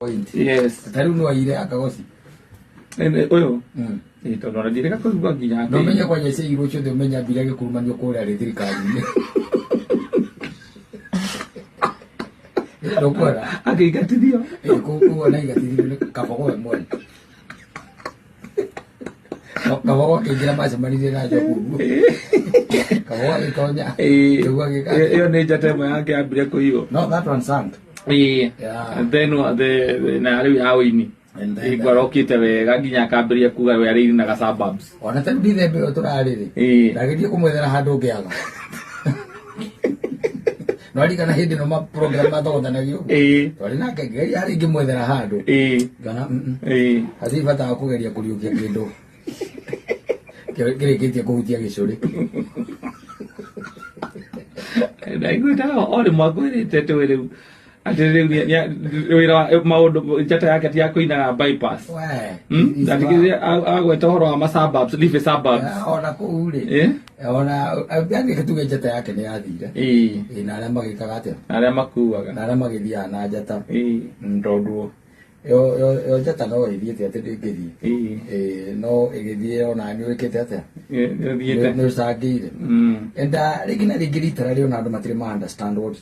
Point. Yes. Ta rĩu no aire akagoci. Ũyũ. Ĩ, tondũ ona ndirĩka kũigua nginya No menye kwanja ciairwo ciothe ũmenye ambire agĩkurumanio kũrĩa rĩ thirikari-inĩ. Ndũkuona? Akĩingatithio. Ĩ, kũu ona ingatithirio nĩ Kabogo we mwene. Kabogo akĩingĩra macemanirie na Njogu ũguo. Kabogo agĩtonya. Njogu agĩka. Ĩyo nĩ njata ĩmwe yake yambire kũiywo. No, that one sank. Ĩĩ. Yeah. Then na rĩu ya ũini. And then, Hingo arokĩte wega nginya akambĩrĩria kuga we arĩirinaga suburbs. Ona ta rĩu ndithemba ĩyo tũrarĩ rĩ. Ndageria kũmwethera handũ ngĩaga. No ririkana hĩndĩ ĩno ma program mathogothanagio ũguo. Twarĩ nake ngĩgeria harĩa ingĩmwethera handũ. Ngona Hatirĩ bata wa kũgeria kũriũkia kĩndũ kĩrĩkĩtie kũhutia gĩcũrĩ. Ndaiguĩte o rĩmwe akwĩrĩte atĩ we rĩu atĩ rĩu wĩra wa maũndũ njata yake ti ya kũinaga bypass. We, Hmm? Ndatigĩrĩire agweta ũhoro wa ma suburbs, live suburbs. Ona kũu rĩ, ona yani tuge njata yake nĩ yathire. Ĩ, na arĩa magĩkaga atĩa? Na arĩa makuaga. Na arĩa magĩthiaga na njata. Tondũ yo njata no ĩthiĩte atĩ ndĩngĩthiĩ. Ĩ, no ĩgĩthiĩ ona nĩ wĩkĩte atĩa? Nĩ ũthiĩte. Nĩ ũcangĩire. And rĩngĩ na rĩngĩ rita rĩrĩ ona andũ matirĩ ma understand what it